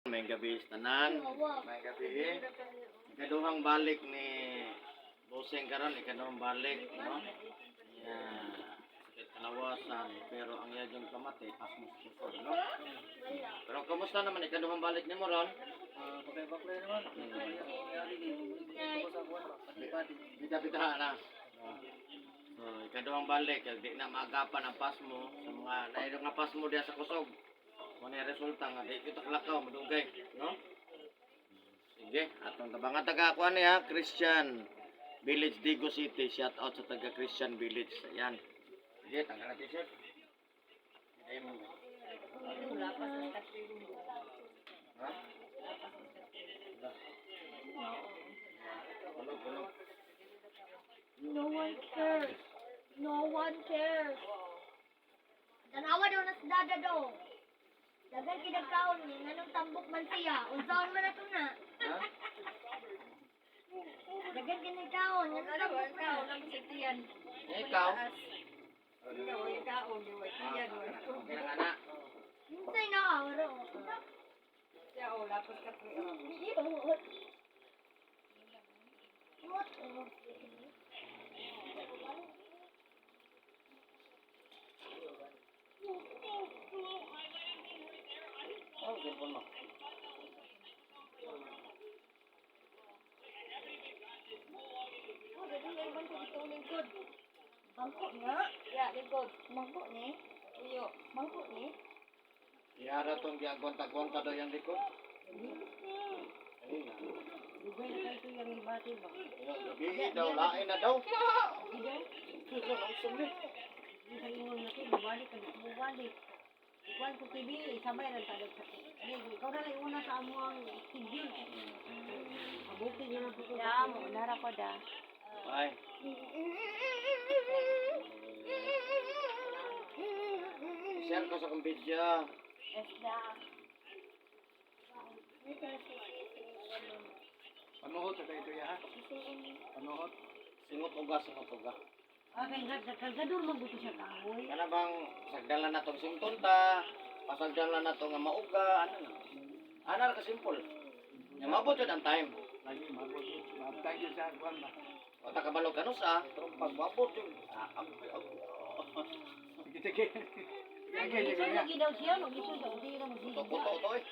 May gabi sa tanan. May gabi. Ikaduhang balik ni Boseng karon, ikaduhang balik, no? Yeah. Sakit kalawasan, pero ang iyang kamate, pasmos kusog, no? Pero kumusta naman ikaduhang balik nimo ron? Ah, baklay-baklay naman. Nangyari ni ko sa kuwan, pati-pati. Bita-bita na. So, ikaduhang balik, kag di na maagapan ang pasmo sa mga nailo nga pasmo diya sa kusog. Kung ano yung resulta nga, di kita kalakaw, madugay, no? Sige, atong tabangan taga kuan niya, Christian Village, Digo City. Shout out sa taga Christian Village. Ayan. Sige, tanggal na t-shirt. Ay mo. Ha? Punog, punog. No one cares. No one cares. Tanawa daw na sa dada daw. Dagan kinagkaon ni nganong tambok man siya. Unsaon man ato na. Ha? Dagan kinagkaon nganong tambok man. Eh, ikaw? Okay na anak. Unsay na awro. What? Oh, cellphone mo. Bangko nga. Ya, likod. Mangko ni. Uyo. Mangko ni. Yara tong giagwanta-gwanta daw yung likod. Ayun na. Dugay na kayo yung ibati ba? Gabi daw, lain na daw. Ito, nausap ni. Yung sa ingon na kayo, bumalik ka na, bumalik. Ikuan ko TV, isabay lang talag sa Ay, ikaw na lang una sa amo ang TV. Mabuti na lang po ko. Da, mo nara ko da. Ay. Share ko sa kong video. Yes, da. Panuhot sa kayo ya ha. Panuhot. Singot uga, singot uga. Ah, kay kalgador mabuto siya kahoy. Kana bang sagdalan na tong simton ta, pasagdalan na to nga mauga, ano na. Ana ra ka simple. Nya mabot yun ang time. Lagi mabot. Mabtag yun sa kuwan ba. O ta kabalo kanus ah, pero pag mabot yun, ah, ag, ag, Sige, sige. Sige, sige, Isod sige. lagi daw siya, no? Isod daw, hindi na kuto magsiga. kuto to eh.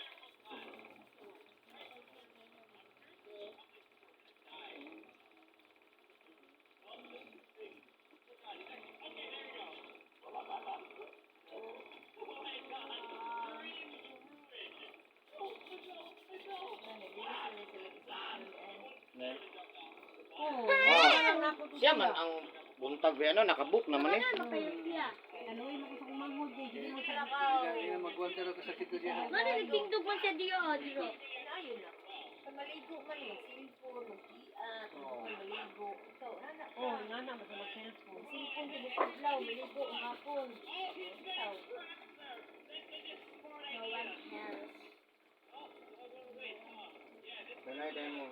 Ne. Oo. Oh, siya man ang buntag ba ano, nakabook naman eh. Ano kayo siya? Kaluoy mo ko sa kumangod, eh. Hindi mo siya. Hindi na magwanta raw kasakit ko siya. Mano nagtindog man siya diyo, diro. Ayun na. Pag maligo man, mag-cellphone, mag-iat, maligo. Ikaw, nana ka. Oo, nana, basta mag-cellphone. Cellphone, tubog-tublaw, maligo, ang hapon. Ikaw. No one cares. Danay dahil mo.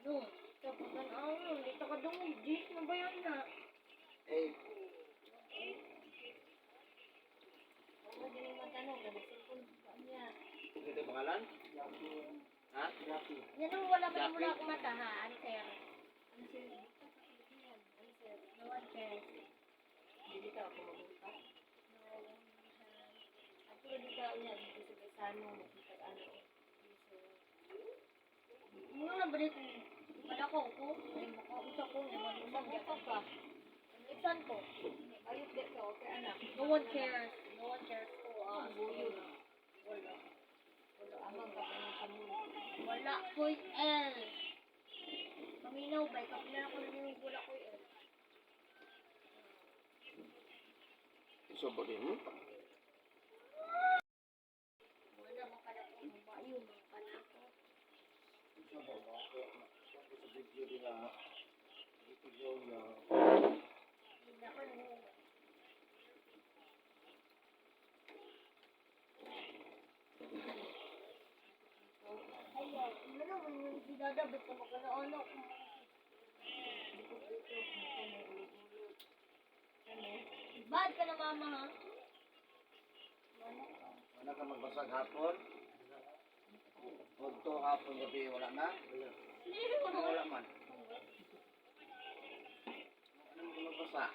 No. Tapos ano, dito ka dungog, Jis, na ba yun na? Eh, Oo, dili man tanong, nag-cellphone pa niya. ito yung pangalan? Ha? Yan ang wala man mula akong mata ha, answer. Answer. Answer. No one cares. Dili ka ako magunta. At di ka niya, dito sa Besano, makita ka ano. Ano na ba dito? Wala ko ko. Ay, makausa ko. Magunta ka. Isan ko. Ayot di ka, okay anak. No one cares. No one cares ko. Ah, Buyod. Wala. Wala, amang ka pa ng kamulo. Wala ko'y L. Paminaw ba? Kapila ko nang wala ko'y L. So, bagay mo? Wala man ka na po. Mabayo, mga kanako. Sa video nila, dito daw na, Hindi ako nang Ayaw, ano naman yung si Dada, ba't ka magkano-ano? Bad ka na, mama, ha? wala ka magbasag hapon. Wag to hapon gabi wala na. Wala. Ano wala man? Ano mo magbasa?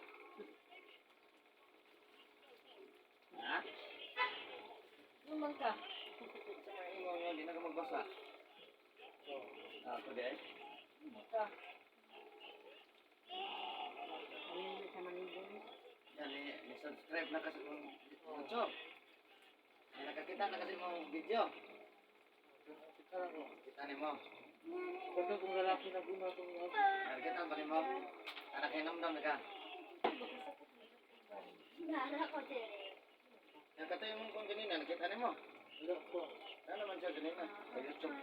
Ha? Naman ka. Sa mga ingon nga, di na ka magbasa. So, ako di ay. Ka. Ayun sa maligo. Yan, ni-subscribe na kasi kung YouTube. Ay, nakakita na kasi mong video. Kita lang ko. Kita ni mo. Pagka kung lalaki na guna itong Nakakita ba ni mo? Anak hinomdom na ka. Nara ko dire. Nakatayo mo kung ganina, nakita ni mo. Wala ko. Ano naman siya ganina? Sa YouTube.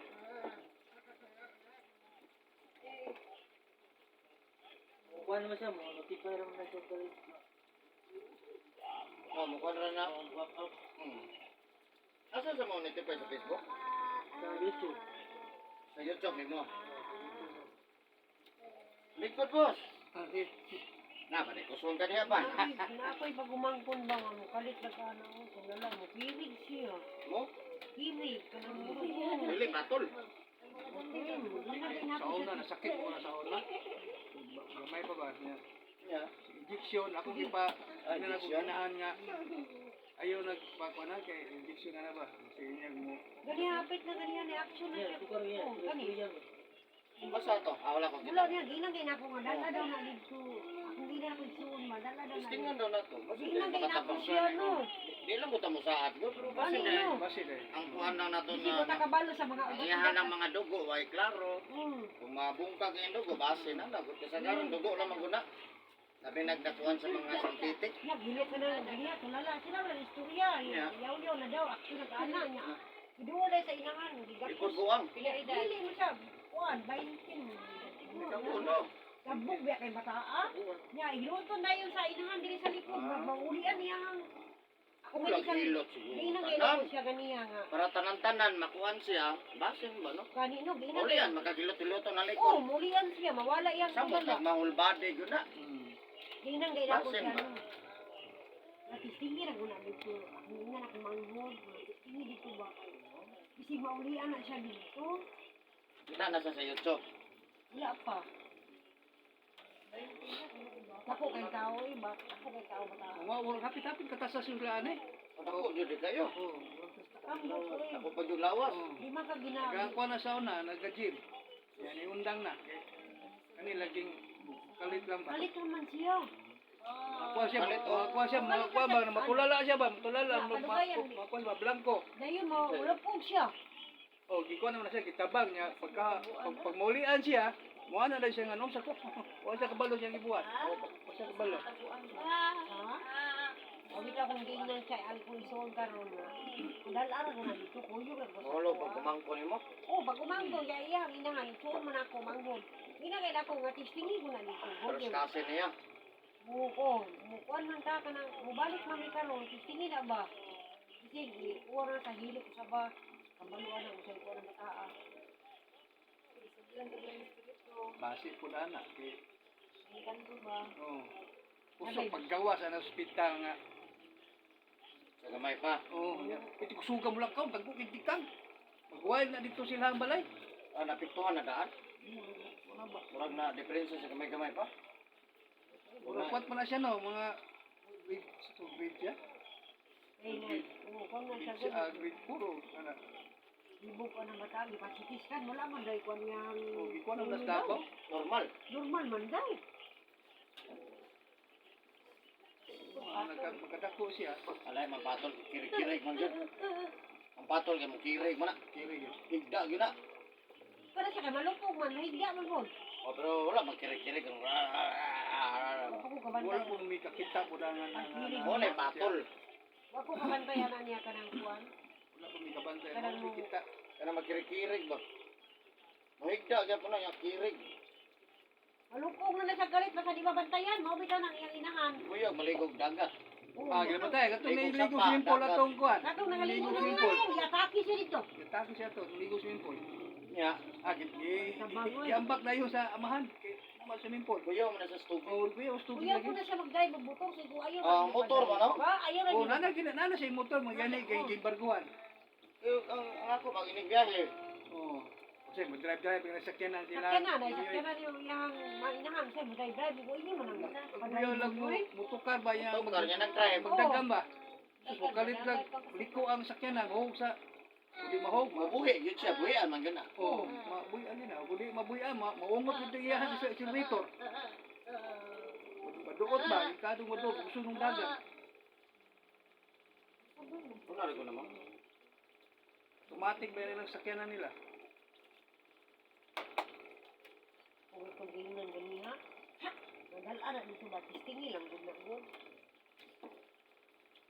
Mukha naman siya, mga notify naman na siya dali. Oh, mukha na na. Oh, walk out Asa sa mga notify sa Facebook? sa YouTube. Sa YouTube ni mo. Likod, boss. Okay. Na, ba, kusong ka niya ba? Na ako'y pagumangkon ba nga mo kalit na ka na ko kung wala mo kirig siya. Mo? Kirig kanang mo. Dili, patol. Sa una, nasakit mo na sa una. Gamay pa ba? Niya. Yeah. Injection, ako gipa, Ah, ano na ako injection? ganahan nga. Ayaw nagpakuha na kay injection na na ba? Sige niya mo. Gani hapit na ganiya ni action na Yeah, siya. tukar niya. Oh, gani. Yan. Basta to. Ah, wala ko Wala kita. niya ginang kay nako nga dala daw na didto. Akong gina ako igsuon ma dala daw na. Tingnan daw na to. Basta Ginang kay nako makatabang. siya no. Di lang ko tamo sa atgo, pero basta Ano na. no? Basi dahil. Ang kuhan lang nato Hindi na ko takabalo sa mga ang iyahan ng mga dugo ay klaro. Kung mabungkag ang dugo, base na lagot kasagaran dugo lang maguna. Labi nagdakuan sa mga synthetic. Ya, gilit ka na ganiya tulala sila wala istorya. Yeah. Yaw-yaw na daw action na kaana niya. Iduwa sa inahan Likod gigapos. buwang. Dili mo siya kuan 20. Siguro. Uno. Kabog ba kay bataa? Nya iluto na yun sa inahan diri sa likod, Ah. maulian niya ang ako Kulang gani sa hilot siguro. Ginang kay Tanan. ko siya ganiya nga. Para tanan-tanan, makuan siya, base ba no? Gani no ginang. Ulian, makagilot-iloto na Oh, likod. mulian siya, mawala iyang Samot, tulala. mahulbade yun na. Ginang kay ko Basin siya ba? no. Natistingi ra guna dito. Ako nga na manghod, natistingi dito ba kay. Bisig maulian na siya dito. Kita na siya sa YouTube. Wala pa. Ako kay tao eh, ba? Ako kay tao ba tao? Wa wala hapit-hapit katasa sila ani. Ako, yun di kayo. Oh. Ambot ko eh. Ako pa yung lawas. Di man ka gina. Nagakuha na sa una, nagka-gym. Yan iundang na. Kani laging kalit lang ba. Kalit naman siya. Makuha siya, Kalit, oh. makuha siya, makuha ba, matulala siya ba, matulala, Ya, kalugayan. makuha ba, blanco. Dayon mo, ulapog siya. Oh, gikuha naman na siya, gitabang niya. Pagka, pag maulian siya, muha na lang siya nga, nung sa ko. Wala siya kabalo siyang gibuhat. Wala siya kabalo. Ha? Sabi ka kung ginang siya, ang kung isuon ka ron na. Kung dalara ko na dito, kuyo ka ko sa Ulo, kuha. pag kumangko ni mo. Oh, pag umanggo, ya iya, ang inahan, isuon man ako, manggod. Ginagay ako nga, tistingi ko na dito. Pero kasi niya. Buko, mukuan man ka kanang mubalik man mi karon, tistingi na ba? Sige, kuha na sa hilo ko sa ba. Kabaluan na usay ko ng bataa. Basi po na na. Kay, Ang kanto ba? oh. Usok paggawa sa ospital nga. Sa gamay pa. Oh, ya. Iti kusuga mo lang ka, tagpo kang. Magwild na dito sila ang balay. Ah, napiktuhan na daan. Murag na diferensya sa gamay-gamay pa. Murag kwat man na siya no, mga grade, sa to, grade siya. Ay na, oo, kuan man siya Grade, siya, gud. grade 4 o, ana. Libo ko ng bata, gipasitiskan, wala man daw kuan niyang Oh, gikuha naman na sa Davao. Normal. Normal man daw. Magkadako siya. Alay, mapatol, kirig-kirig man yun. Ang patol kay mo kirig man na. Kiri yun. Higda yun na. Para siya kay malupog man, mahigda man gud. Oh, pero wala magkirig-kirig. Ako Wala kabantay. po may kakita po na nga na. Wala patol. Wa ko kabantay ana niya kanang kuan. Wala po may kabantay. Wala may kita. Kana magkirig-kirig ba? Mahigda gyud po na yung kirig. Malupog na na siya galit basta di mabantayan, mao bitaw nang iyang inahan. Kuyog maligog dagat. Oo. Ah, gila tayo. Katong Ligo may sa ligo pa, swimming pool dagat. atong kuan. Katong nangaligo Ligo na swimming pool. nga, yataki siya dito. Yataki siya to, ligo swimming pool. Nya, Ah, giambak na yun sa amahan. Kay naman swimming pool. kuyaw man na sa tubig. Oh, kuya, was tubig Kuya lagi. ko na siya mag-drive og motor sig ayaw. Ah, motor ba, no? Ba, ayaw ra Oh, gyud. nana gina nana siya yung motor mga gani kay gibarguhan. Eh, ang ako pag inigbiyahe, Oh. Kasi mo drive drive yung sakyanan sila. Sakyanan, ay sakyanan yung iyang mainahan siya, mo drive drive ko ini man ang Kuya lang mo motukar ba yang Motukar niya, nag-drive. Magdagam ba? Sus, kalit lang liko ang sakyanan hog sa di mahog ma. Mabuhi, yun siya, buhian man yun na. Oh, mabuy ani na, uli mabuy ma, maungot ito iyahan sa accelerator. Maduot ba, ikadong maduot, gusto nung dagat. Wala rin ko naman. Automatic ba yung sakyanan nila? Kung itong giingnan ganiha, ha, nadala na dito ba, testingi lang gud na gud.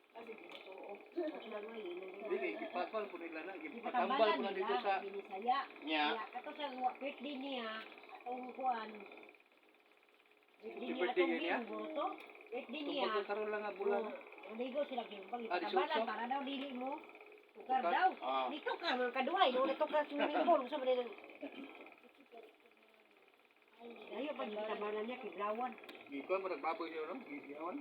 Kasi dito, Hindi kay gipasal po nila na, gipatambal po na dito sa Binisaya. Niya. Niya, kato sa birthday niya, atong kuan. Birthday niya Birthday atong niya? ginugoto. Birthday niya. tungkol karon lang nga bulan. Oh, Naligo sila gimbang Ah, ipatambalan 18? para daw dili mo. Tukar Tukar. daw. Ah. Dito ka mga kaduhay, no nato ka swimming pool sa man nang. Ayo pa gitambalan niya kay Grawan. Gikuan mo nagbaboy niyo no? Giyawan.